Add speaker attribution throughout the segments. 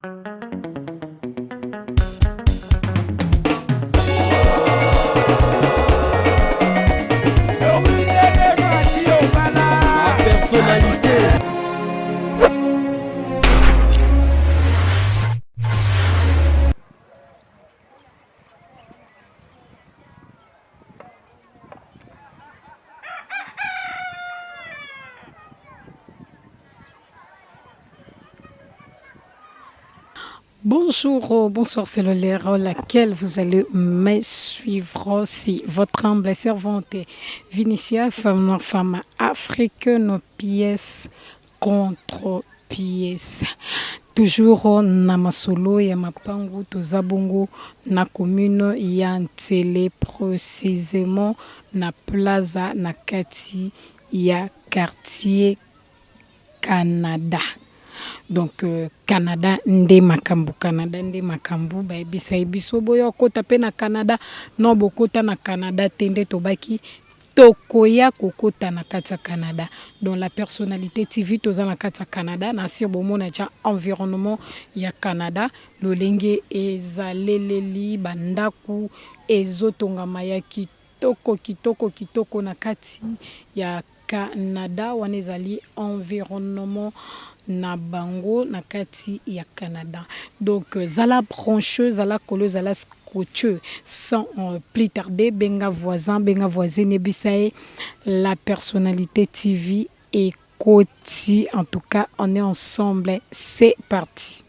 Speaker 1: Personnalité.
Speaker 2: Bonjour, oh, bonsoir, c'est l'heure laquelle vous allez me suivre si votre humble servante Vinicia, femme, femme africaine, pièce contre pièce. Toujours na masolo ya mapangu toza bongo na commune ya Nsele précisément na plaza na kati ya quartier Canada. Donc euh, Canada nde makambo, Canada nde makambo bayebisa ye biso boya okota mpe na Canada non bokota na Canada te nde tobaki tokoya kokota na kati ya Canada. Donc la personnalité TV toza na kati ya Canada na sur bomona ja environnement ya Canada lolenge ezaleleli bandaku ezotongama ya kitoko kitoko kitoko na kati ya Canada wana ezali environnement na bango na kati ya Canada. Donc zala brancheux, zala kolo, zala scotcheux sans euh, plus tarder benga voisin, benga voisine yebisa ye la personnalité TV ekoti. En tout cas, on est ensemble, c'est parti.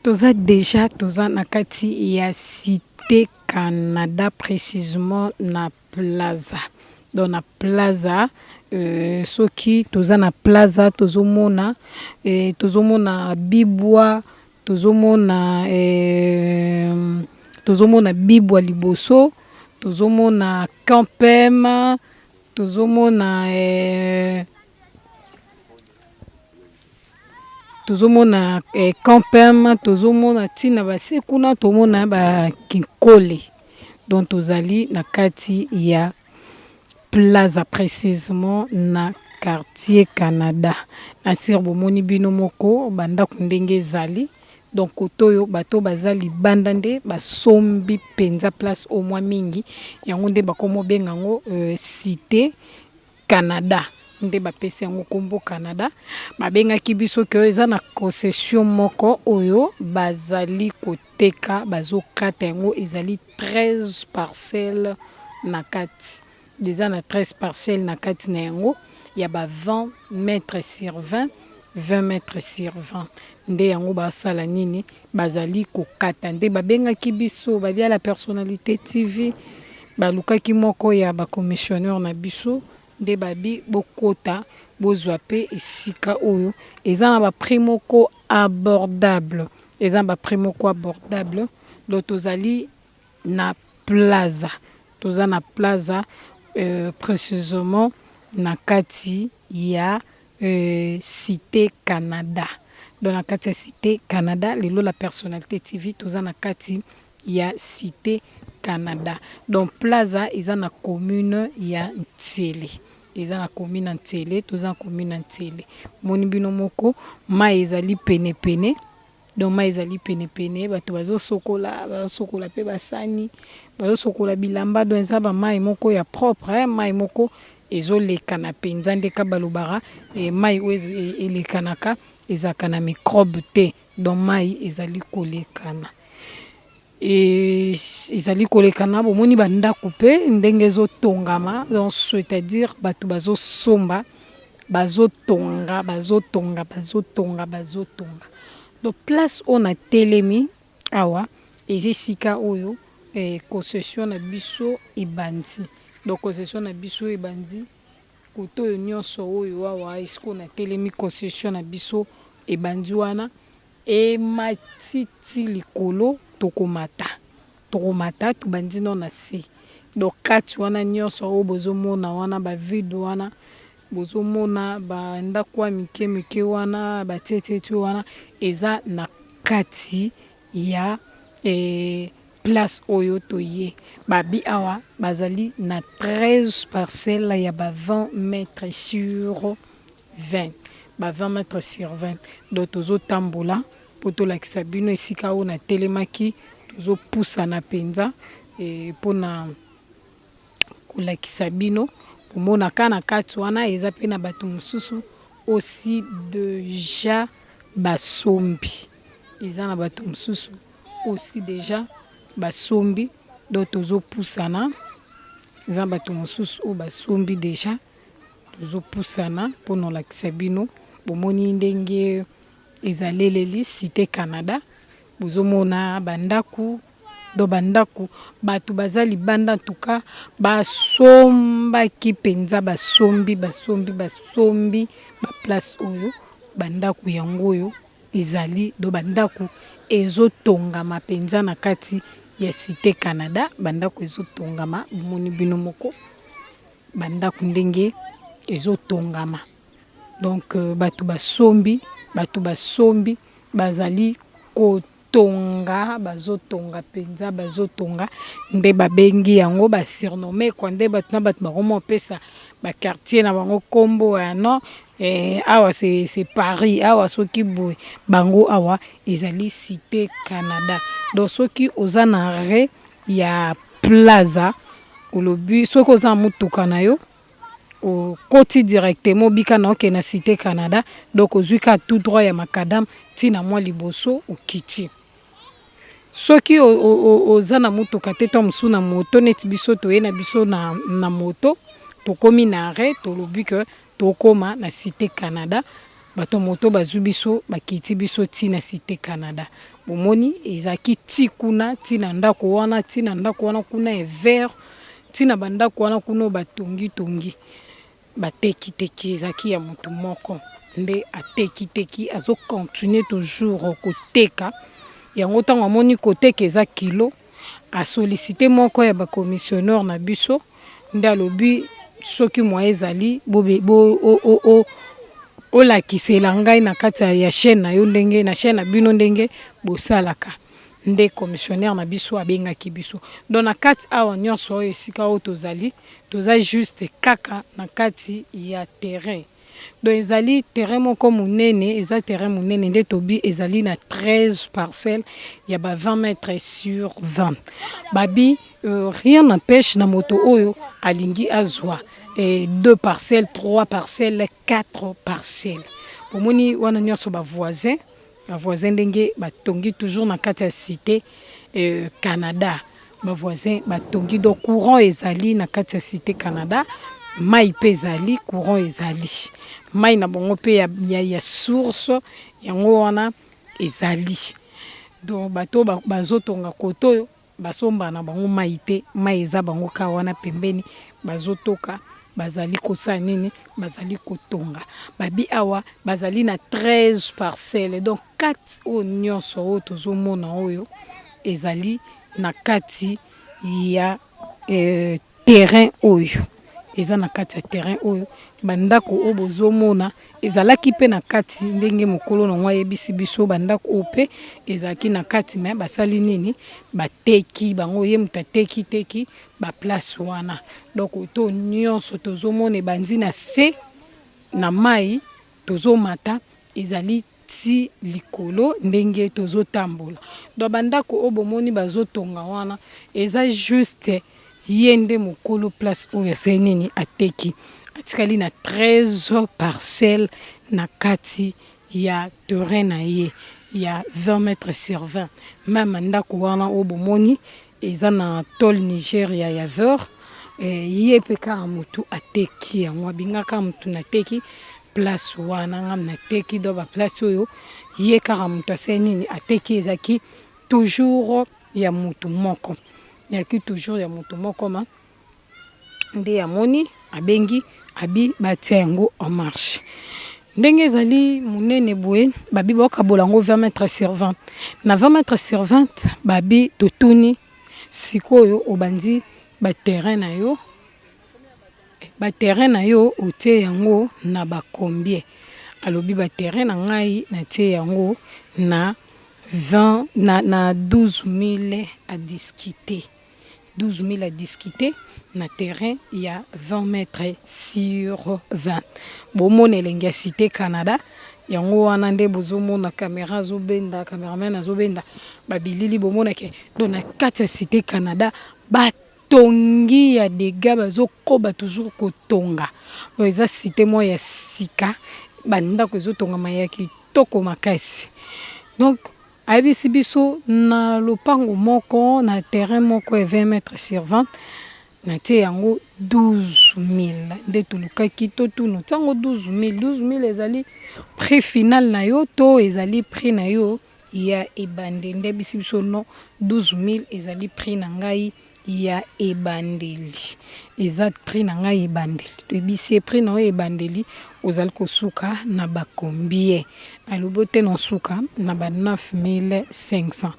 Speaker 2: Toza dejà toza na kati ya cite Canada precisement na plaza donc na plaza euh, soki toza na plaza tozomona eh, tozomona bibwa tozomona eh, tozomona bibwa liboso tozomona campem tozomona eh, Tozomona eh, campem tozomona ntina base kuna tomona ba kinkole donc tozali na kati ya plaza précisément na quartier Canada na sir bomoni bino moko bandako ndenge ezali donc kote oyo bato baza libanda nde basombi mpenza place oyo mwa mingi yango nde bakomi obenga yango euh, cité Canada nde bapesi yango nkombo Canada. Babengaki biso ke eza na concession moko oyo bazali koteka, bazokata yango ezali 13 parcelles na kati. Eza na 13 parcelles na kati na yango ya ba 20 mètres sur 20, 20 mètres sur 20. Nde yango basala nini? Bazali kokata. Nde babengaki biso babia la personnalité TV. Balukaki moko ya ba commissionnaires na biso nde babi bokota bozwa pe esika oyo eza na ba prix moko abordable, eza na ba prix moko abordable donc tozali na plaza, toza na plaza euh, précisément na kati ya euh, cité Canada. Donc na kati ya cité Canada lelo la personnalité TV toza na kati ya cite Canada donc plaza eza na commune ya Nsele eza na commune ya Nsele toza na commune ya Nsele moni bino moko mayi ezali pene pene donc mayi ezali pene pene bato bazosokola bazosokola pe basani bazosokola bilamba donc eza ba mayi moko ya propre mayi moko ezolekana penza ndeka balobaka eh, mayi oyo elekanaka ezalaka na microbe te Donc mayi ezali kolekana ezali kolekana bomoni ba ndaku pe ndenge ezo tongama donc c'est à dire batu bazo somba bazo tonga bazo tonga bazo tonga bazo tonga donc place oyo na telemi awa eza esika oyo concession na biso ebandi donc concession na biso ebandi Kote oyo nionso oyo awa esika oyo natelemi concession na biso ebandi wana emati ti likolo tokomata tokomata tobandi nano na se donc kati wana nionso oyo bozomona wana ba vide wana bozomona ba ndako ya mike mike wana batie tie tie wana eza na kati ya eh, Place oyo toye babi awa bazali na 13 parcelles ya ba 20 mètres sur 20. Ba 20 mètres sur 20. Donc tozotambola mpo tolakisa bino esika oyo natelemaki, tozopusana mpenza mpona kolakisa bino. Komona ka na kati wana eza mpe na bato mosusu aussi deja basombi, eza na bato mosusu aussi deja basombi. Donc tozopusana, eza na bato mosusu oyo basombi deja. Tozopusana mpona olakisa bino. Bomoni ndenge ezaleleli Cite Canada, bozomona bandako do bandako bato baza libanda. En tout cas basombaki mpenza, basombi basombi basombi baplace oyo. Bandako yango oyo ezali do bandako ezotongama mpenza na kati ya Cite Canada. Bandako ezotongama, bomoni bino moko bandako ndenge ezotongama. Donc bato basombi, bato basombi bazali kotonga, bazotonga mpenza, bazotonga nde babengi yango basurnomme kwa, nde bato na bato bakoma kopesa baquartier na bango nkombo ya non awa c'est Paris, awa soki boye bango awa ezali Cite Canada. Donc soki oza na arrêt ya Plaza, olobi soki oza na motuka na yo, okoti directement obika na okende na Cite Canada. Donc ozwi kaka tout droit ya macadam ntina mwa liboso okiti. Soki oza na motuka te to mosusu na moto, neti biso toye na biso na moto, tokomi na arrêt, tolobi ke tokóma na Cite Canada, bato moto bazwi biso, bakiti biso ntina Cite Canada. Bomoni ezalaki ti kuna, ntina ndako wana, ntina ndako wana kuna ya vert, ntina bandako wana kuna oyo batongitongi, batekiteki, ezalaki ya motu moko nde atekiteki, azocontinue toujours koteka yango. Ntango amoni koteka eza kilo, asollicite moko ya bacommissionnaire na biso nde alobi soki mwa ezali olakisela ngai na kati ya chaîne na yo, ndenge na chaîne na bino ndenge bosalaka. Nde commissionnaire na biso abengaki biso. Donc na kati awa nyonso oyo, esika oyo tozali, toza juste kaka na kati ya terrain. Donc ezali terrain moko monene, eza terrain monene nde tobi ezali na 13 parcelles ya ba 20 mètres sur 20. Babi rien n'empêche na moto oyo alingi azwa deux parcelles, trois parcelles, quatre parcelles. Omoni wana nyonso bavoisin, bavoisin ndenge batongi toujours na kati ya Cité Canada. Bavoisin batongi, donc courant ezali na kati ya Cité Canada, mai mpe ezali, courant ezali, mai na bango mpe ya source yango wana ezali. Donc bato bazotonga kote oyo basomba na bango mai te, mai eza bango ka wana pembeni. Bazotoka, bazali kosala nini? Bazali kotonga. Babi awa bazali na 13 parcelles. Donc kati oyo nyonso oyo tozomona oyo ezali na kati ya terrain oyo, eza na kati ya terrain oyo. Bandako oyo bozomona ezalaki mpe na kati, ndenge mokolo nango ayebisi biso, bandako oyo mpe ezalaki na kati. Me basali nini? Bateki bango, ye moto ateki teki baplace wana. Donc to nyonso tozomona ebandi na se na mai, tozomata, ezali ti likolo ndenge tozotambola. Donc bandako oyo bomoni bazotonga wana eza juste ye nde mokolo place oyo asali nini? Ateki, atikali na 13 parcelle na kati ya terrain na ye ya 20 mètres sur 20. Même ndako wana oyo bomoni eza na tôle Nigeria ya vert, ye mpe kaka motu ateki yango. Abingaka motu nateki place wana, ngam nateki. Donc baplace oyo ye kaka moto asali nini? Ateki. Ezalaki toujours ya motu moko, ezalaki toujours ya motu moko. Ma nde amoni, abengi, abi batia yango en marche. Ndenge ezali monene boye, babi baokabola yango 20 mètres sur 20. Na 20 mètres sur 20, babi totuni sikoyo, obandi baterrain na yo, baterrain na yo otie yango na bacombien? Alobi baterrain na ngai natie yango na 20 na 12 000 à discuter. 12 000 à discuter na terrain ya 20 mètres sur 20. Bomona elengi ya Cité Canada. Yango wana nde bozomona caméra azobenda, cameraman azobenda babilili. Bomonake donc na kati ya Cité Canada batongi ya dega, bazokoba toujours kotonga. Donc eza cité moko ya sika, bandako ezotongama ya kitoko makasi. Donc ayebisi biso na lopango moko, na terrain moko ya 20 mètres sur 20, natie yango 12 000. Nde tolukaki totuna ntango 12 000, 12 000 ezali prix final na yo to ezali prix na yo ya ebandeli? Nde ayebisi biso: non, 12 000 ezali prix na ngai ya ebandeli, eza prix na ngai ebandeli. Toyebisi ye: prix na oyo ebandeli ozali kosuka na ba combien? Alobi te na suka na ba 9500.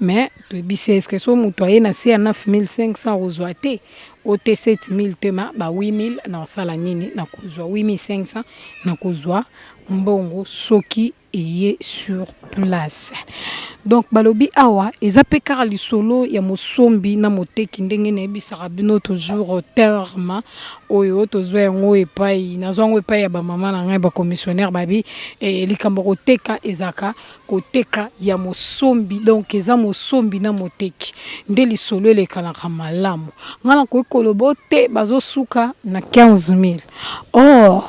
Speaker 2: Mais toyebisi ye: est-ce so moto aye na se ya 9500 ozwa te? O te, 7000 te, ma ba 8000 na osala nini? Na kozwa 8500, na kozwa mbongo soki eye sur place. Donc balobi awa eza mpe kaka lisolo ya mosombi na moteki. Ndenge nayebisaka bino toujours, terme oyo tozwa yango epai, nazwa yango epai ya bamama na ngai bacommissionnaire. Babi likambo koteka ezalaka koteka ya mosombi, donc eza mosombi na moteki nde lisolo elekanaka malamu. Ngai nakoki koloba te bazosuka na 15 000, or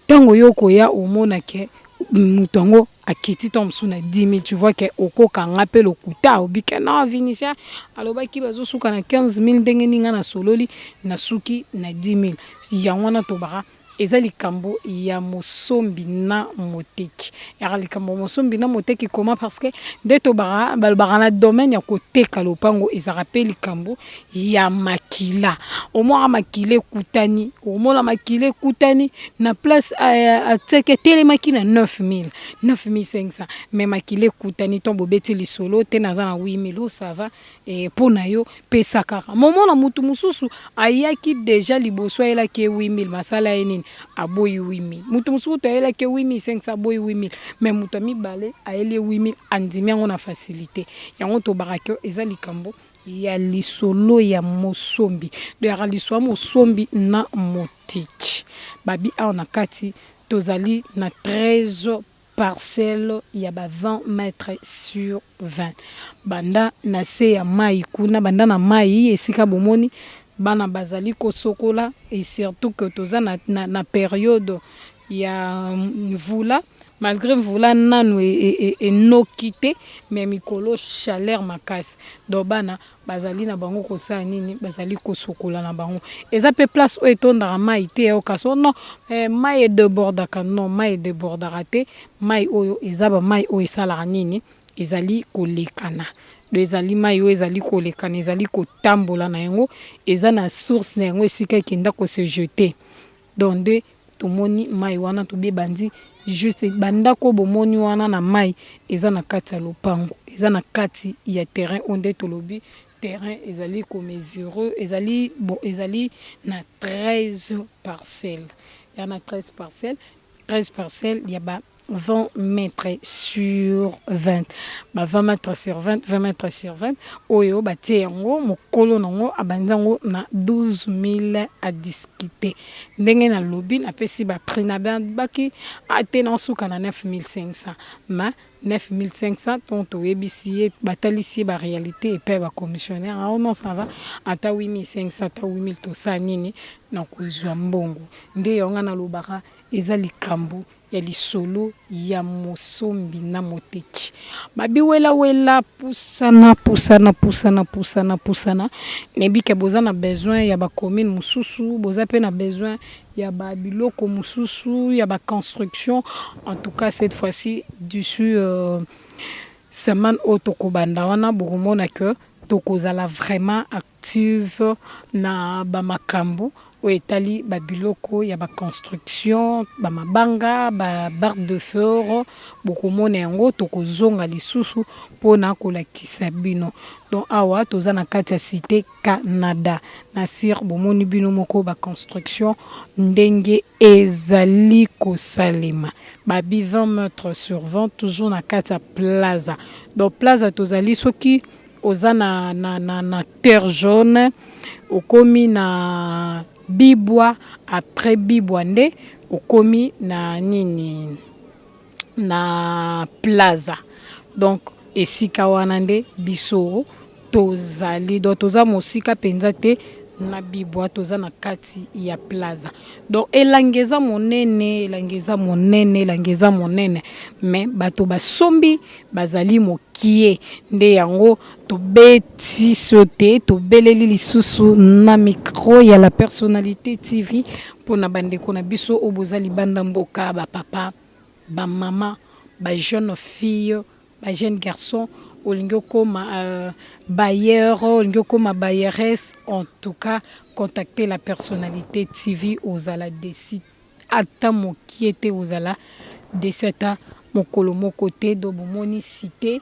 Speaker 2: ntango yo koya omonake moto yango akiti ntango mosusu na 10 000, tu vois ke okokanga mpe lokuta obike na Vinicia alobaki bazosuka na 15 000, ndenge nini nga nasololi nasuki na 10 000? Yango wana tobaka eza likambo ya mosombi na moteki, yaka likambo mosombi na moteki. Koma parce que nde tobaka, balobaka na domaine ya koteka lopango ezalaka mpe likambo ya makila. Omwaka makila ekutani, omona makila ekutani na place atiaki, etelemaki na 9000, 9500, mais makila ekutani to bobeti lisolo te, naza na 8000, o ça va mpo na yo, pesa kaka. Momona motu mosusu ayaki déjà liboso, ayelaki ye 8000, masala ye nini? Aboyi 8000. Motu mosusu to ayelaki ye 8500, aboyi 8000, mais moto ya mibale ayeli ye 8000, andimi yango na facilité. Yango tobakaki eza likambo ya lisolo ya mosombi, do yaka lisolo ya mosombi na moteki. Babi awa na kati tozali na 13 parcelle ya ba 20 mètres sur 20, banda na se ya mai kuna, banda na mai esika bomoni bana bazali kosokola. Et surtout que toza na période ya mvula, malgré mvula nanu enoki te, mais mikolo chaleur makasi, donc bana bazali na bango kosala nini? Bazali kosokola na bango. Eza mpe place oyo etondaka mai te, oyo non, mai edébordaka, non, mai edébordaka te. Mai oyo eza bamai oyo esalaka nini? Ezali kolekana. Do ezali mai oyo ezali kolekana, ezali kotambola na yango, eza na source na yango esika ekenda kose jeter. Donc nde tomoni mai wana, tobebandi juste bandako bomoni wana na mai eza na kati ya lopango, eza na kati ya terrain oyo. Nde tolobi terrain ezali komesurer, ezali bon, ezali na 13 parcelles, ya na 13 parcelles, 13 parcelles ya ba 20 mètres sur 20, ba 20 mètres sur 20, 20 mètres sur 20. Oyo batie yango, mokolo nango abandi yango na 12 000 à discuter. Ndenge nalobi, napesi baprix na baki ate na osuka na 9500, ma 9500 ntongo toyebisi ye, batalisi ye baréalité epai bacommissionnaire: "Oh non, ça va, ata 8500, ata 8000, tosala nini na kozwa mbongo." Nde yango nalobaka eza likambo ya lisolo ya mosombi na moteki. Babiwelawela, pusana, pusana, pusana, pusana, pusana. Nayebi ke boza na besoin ya bacommune mosusu, boza mpe na besoin ya babiloko mosusu ya baconstruction. En tout cas, cette fois-ci, d'ici semaine oyo tokobanda wana, bokomona ke tokozala vraiment active na bamakambo oyo etali babiloko ya baconstruction, bamabanga, babarre de fer. Bokomona yango, tokozonga lisusu mpona kolakisa bino. Donc awa toza na kati ya Cité Canada na sir, bomoni bino moko baconstruction ndenge ezali kosalema. Babi 20 mètres sur 20, toujours na kati ya Plaza. Donc Plaza tozali soki Oza na, na, na, na terre jaune, okomi na Bibwa, après Bibwa nde okomi na nini, na Plaza. Donc esika wana nde biso tozali. Donc toza mosika mpenza te na Bibwa, toza na kati ya Plaza. Donc elangi eza monene, elangi eza monene, elangi eza monene, mais bato basombi bazali mokie, nde yango tobeti sote, tobeleli lisusu na micro ya la personnalité TV mpona bandeko na biso oyo boza libanda mboka, ba papa, ba mama, ba jeune fille, ba jeune garçon, olingi okoma bailleur, olingi okoma bailleresse, en tout cas contacter la personnalité TV, ozala déçu ata mokie te, ozala déçu ata mokolo moko te. Do bomoni cité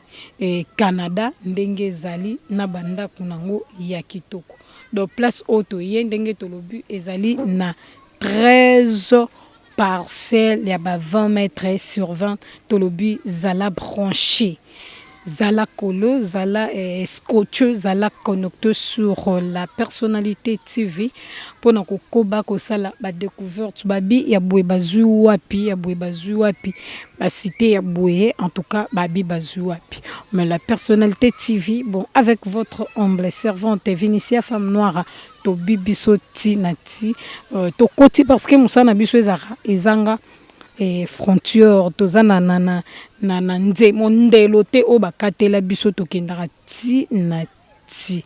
Speaker 2: Canada ndenge ezali na bandako nango ya kitoko. Donc place oyo toye, ndenge tolobi, ezali na 13 parcelle ya ba 20 mètres sur 20. Tolobi zala branché, zala collé, zala scotché, zala connecté sur la personnalité TV mpona kokoba kosala badécouverte. Babi ya boye bazwi wapi, ya boye bazwi wapi, bacité ya boye, en tout cas babi bazwi wapi? Mais la personnalité TV, bon, avec votre humble servante Vinicia, femme noire, tobi biso ti na ti, tokoti parce que mosala na biso ezalaka ezanga frontière. Toza na nzemo ndelo te oyo bakatela biso, tokendaka ti na ti.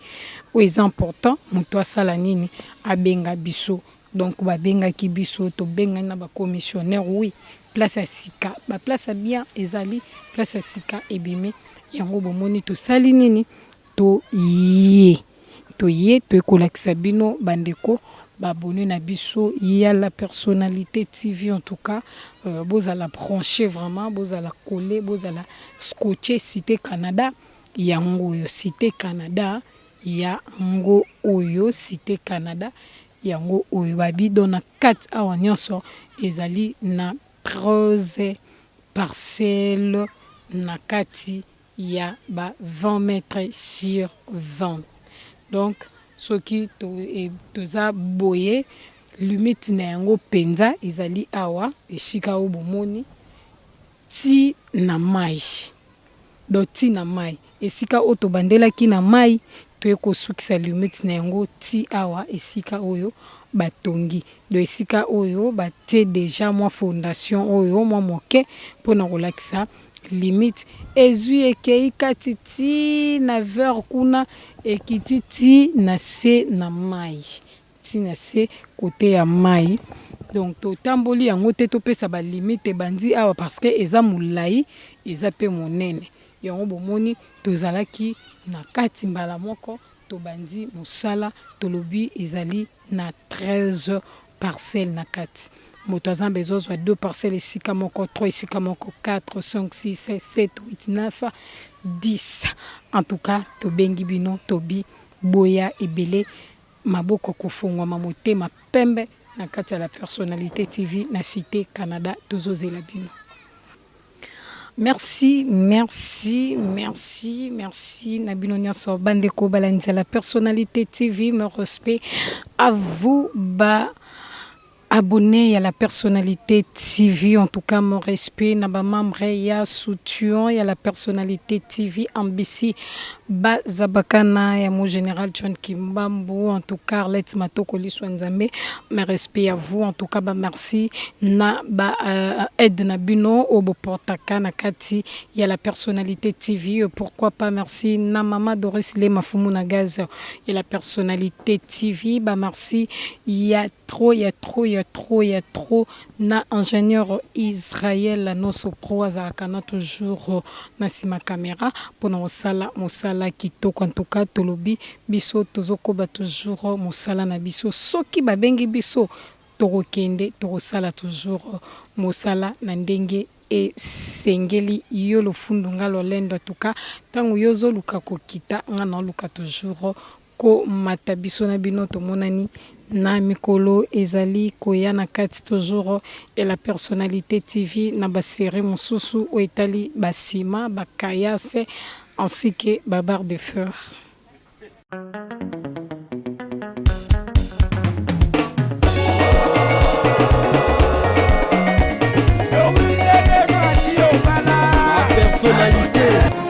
Speaker 2: Oyo eza important, moto asala nini? Abenga biso. Donc babengaki biso, tobengani na bacommissionnaire. Oui, place ya sika, baplace ya bien ezali, place ya sika ebimi yango. Bomoni tosali nini? Toye, toye, toyekolakisa bino bandeko baabonné na biso ya la personnalité TV. En tout cas, bozala branché vraiment, bozala collé, bozala scotché. Cité Canada yango oyo, cité Canada yango oyo, cité Canada yango oyo. Babido na kati awa nyonso ezali na 13 parcelle na kati ya ba 20 mètres sur 20. Donc soki toza boye, limite na yango mpenza ezali awa, esika oyo bomoni ti na mai. Donc ti na mai, esika oyo tobandelaki na mai, toye kosukisa limite na yango ti awa, esika oyo batongi. Donc esika oyo batie déjà mwa fondation oyo mwa moke mpona kolakisa limite. Ezwi, ekei kati ti na vert kuna, ekiti ti na se na mai, ti na se kote ya mai. Donc totamboli yango te, topesa balimite ebandi awa parce que eza molai, eza mpe monene. Yango bomoni tozalaki na kati mbala moko, tobandi mosala. Tolobi ezali na 13 parcelle na kati. Moto aza besoin azwa 2 parcelle esika moko, 3 esika moko, 4, 5, 6, 7, 8, 9, 10. En tout cas tobengi bino, tobi boya ebele, maboko kofungwama, motema pembe na kati ya la personnalité TV na cité Canada. Tozozela bino. Merci, merci, merci, merci na bino nyonso bandeko balandi ya la personnalité TV. Mon respect à vous, ba abonné à la personnalité TV. En tout cas, mon respect na ba membre ya soutien ya la personnalité TV, Ambisi Bazabakana ya mon général John Kimbambu, en tout cas Arlette Matoko Liswa Nzambe, mes respect à vous. En tout cas ba merci na ba aide na bino oyo boportaka na kati ya la personnalité TV. Pourquoi pas merci na mama Doris Le Mafumu na gaz ya la personnalité TV. Ba merci ya trop, ya trop, ya trop, ya trop na ingénieur Israël Noso Pro, azalaka na toujours na nsima caméra mpona kosala mosala kitoko. En tout cas tolobi biso tozokoba toujours mosala na biso. Soki babengi biso, tokokende, tokosala toujours mosala na ndenge esengeli. Yo lofundu, nga lolendo. En tout cas ntango yo ozoluka kokita, nga naoluka toujours komata. Biso na bino tomonani na mikolo ezali koya na kati toujours ya la personnalité TV na basérie mosusu oyo etali basima bakayase. Ainsi que ba barre de fer.
Speaker 1: Personnalité.